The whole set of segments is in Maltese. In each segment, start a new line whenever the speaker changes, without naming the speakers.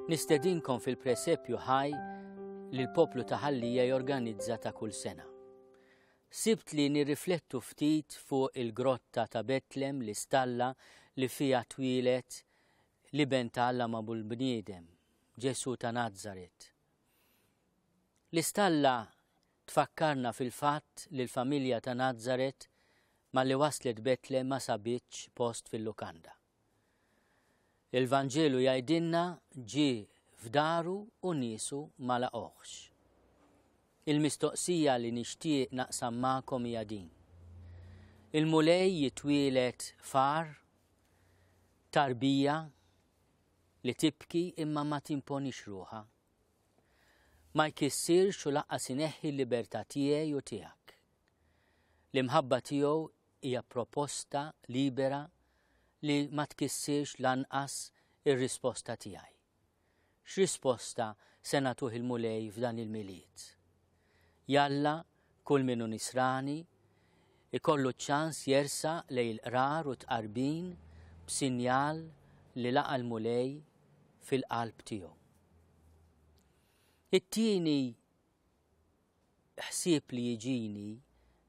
Nistedinkom fil-presepju ħaj li l-poplu ta' Ħal Lija jorganizza ta' kull sena. Sibt li nirriflettu ftit fuq il-grotta ta' Betlem, l-istalla li fiha twieled l-Iben ta' Alla magħmul bniedem, Ġesù ta' Nazaret. L-istalla tfakkarna fil-fatt li l-familja ta' Nazaret malli waslet Betlem ma sabitx post fil-lukanda. Il-Vanġelu jgħidilna ġie f'daru u niesu ma laqgħuhx. Il-mistoqsija li nixtieq naqsam magħkom hija din. Il-Mulej jitwieled far, tarbija li tibki imma ma timponix ruħha. Ma jkissirx u laqqas ineħħi l-libertà tiegħi u tiegħek. L-imħabba tiegħu hija proposta libera li ma tkissirx lanqas ir-risposta tiegħi. X'risposta se nagħtuh il-Mulej f'dan il-Milied? Jalla kull min hu Nisrani ikollu ċ-ċans jersaq lejn il-qrar u t-tqarbin b'sinjal li laqa' l-Mulej fil-qalb tiegħu. It-tieni ħsieb li jiġini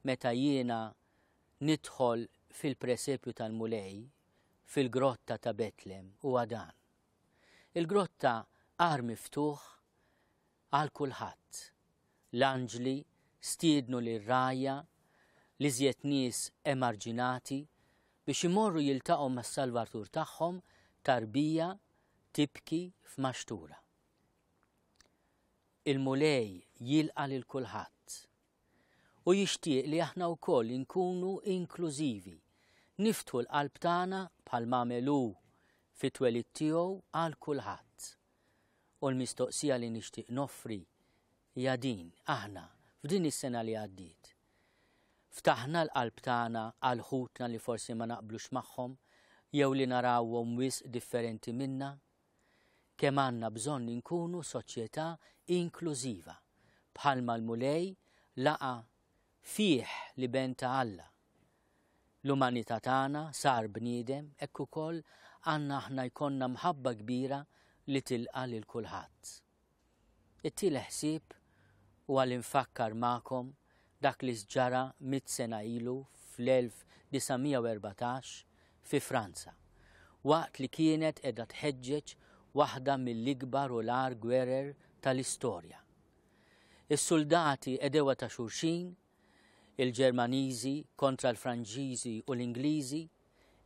meta jiena nidħol fil-presepju tal-Mulej fil-grotta ta' Betlem huwa dan. Il-grotta għar miftuħ għal kulħadd. L-anġli stiednu lir-rgħajja, l-iżjed nies emarġinati, biex imorru jiltaqgħu mas-Salvatur tagħhom tarbija tibki f'maxtura. Il-Mulej jilqa' lil kulħadd. U jixtieq li aħna wkoll inkunu inklużivi, niftħu l-qalb tagħna bħal m'għamel hu fit-twelid tiegħu għal kulħadd. U l-mistoqsija li nixtieq noffri hija din, aħna, f'din is-sena li għaddiet, ftaħna l-qalb tagħna għal ħutna li forsi ma naqblux magħhom jew li narawhom wisq differenti minna? Kemm għandna bżonn inkunu soċjetà inklużiva, bħalma l-Mulej laqa' fih l-Iben ta' Alla. L-umanità tagħna sar bniedem, hekk ukoll għandna aħna jkollna mħabba kbira li tilqa' lil kulħadd. It-tielet ħsieb huwa li nfakkar magħkom dak li ġara mitt sena ilu fl-1914 fi Franza, waqt li kienet qiegħda tħeġġeġ waħda mill-ikbar u l-agħar gwerer tal-istorja. Is-suldati għedewwa ta' xulxin, il-Ġermaniżi kontra l-Franċiżi u l-Ingliżi,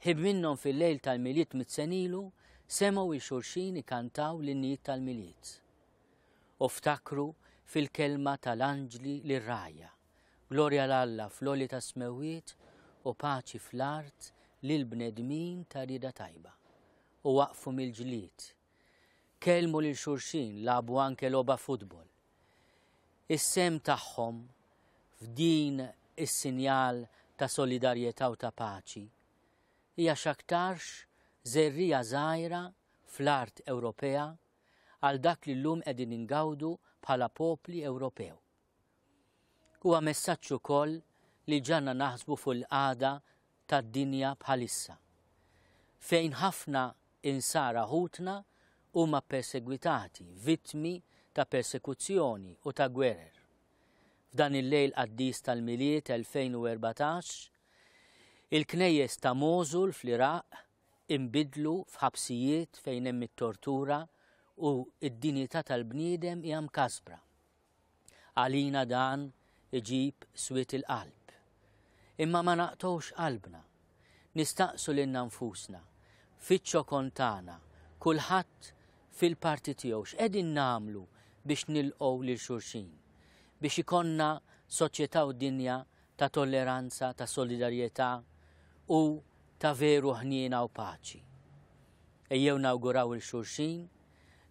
Ħin minnhom fil-lejl tal-Milied mit-senilu semgħu 'l xulxin ikantaw l-innijiet tal-Milied. U ftakru fil-kelma tal-anġli lir-rgħajja, Glorja 'l Alla fl-għoli tas-smewwiet u paċi fl-art lill-bnedmin ta' rieda tajba. U waqfu mill-ġlied. Kellmu lil xulxin, lagħbu anke logħba futbol. Is-sehem tagħhom f'din is-sinjal ta' solidarjetà u ta' paċi hija x'aktarx żerriegħa żgħira fl-art Ewropea għal dak li llum qegħdin ingawdu bħala popli Ewropew. Huwa messaġġ ukoll li ġagħalna naħsbu fuq il-qagħda tad-dinja bħalissa, fejn ħafna Insara ħutna huma ppersegwitati, vittmi ta' persekuzzjoni u ta' gwerer. F'dan il-lejl qaddis tal-Milied 2014, il-knejjes ta' Mosul fl-Iraq inbidlu f'ħabsijiet fejn hemm it-tortura u d-dinjità tal-bniedem hija mkasbra. Għalina dan iġib swied il-qalb. Imma ma naqtgħux qalbna. Nistaqsu lilna nfusna, fiċ-ċokon tagħna, kulħadd fil-parti tiegħu x'qegħdin nagħmlu biex nilqgħu lil xulxin, biex ikollna soċjetà u dinja ta' tolleranza, ta' solidarjetà u ta' veru ħniena u paċi. Ejjew nawguraw 'il xulxin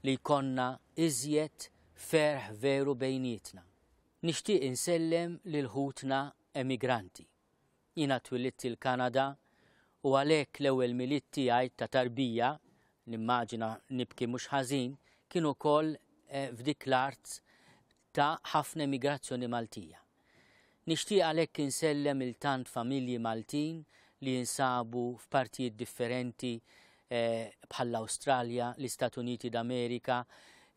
li jkollna iżjed ferħ veru bejnietna. Nixtieq insellem lil ħutna emigranti. Jiena twilidt il-Kanada u għalhekk l-ewwel Milied tiegħi ta' tarbija, nimmaġina nibki mhux ħażin, kien ukoll eh, f'dik l-art ta' ħafna emigrazzjoni Maltija. Nixtieq għalhekk insellem il tant familji Maltin li jinsabu f'partijiet differenti eh, bħall-Awstralja, l-Istati Uniti d'Amerika,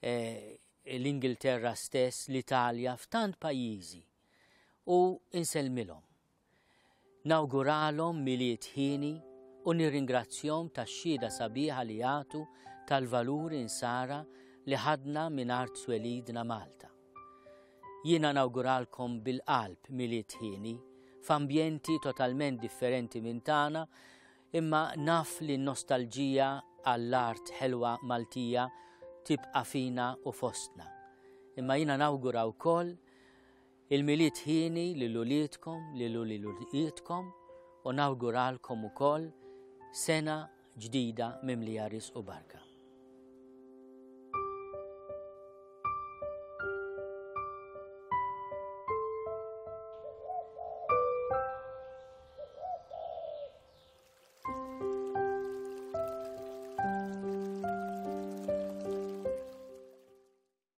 eh, l-Ingilterra stess, l-Italja, f'tant pajjiżi. U insellmilhom. Nawguralhom Milied hieni u nirringrazzjahom tax-xhieda sabiħa li jagħtu tal-valuri Nsara li ħadna minn art twelidna Malta. Jiena nawguralkom bil-qalb Milied hieni f'ambjenti totalment differenti minn tagħna imma naf li n-nostalġija għall-art ħelwa Maltija tibqa' fina u fostna. Imma jiena nawgura wkoll Il-Milied hieni lil uliedkom, lil ulied uliedkom u nawguralkom ukoll sena ġdida mimlija risq u barka.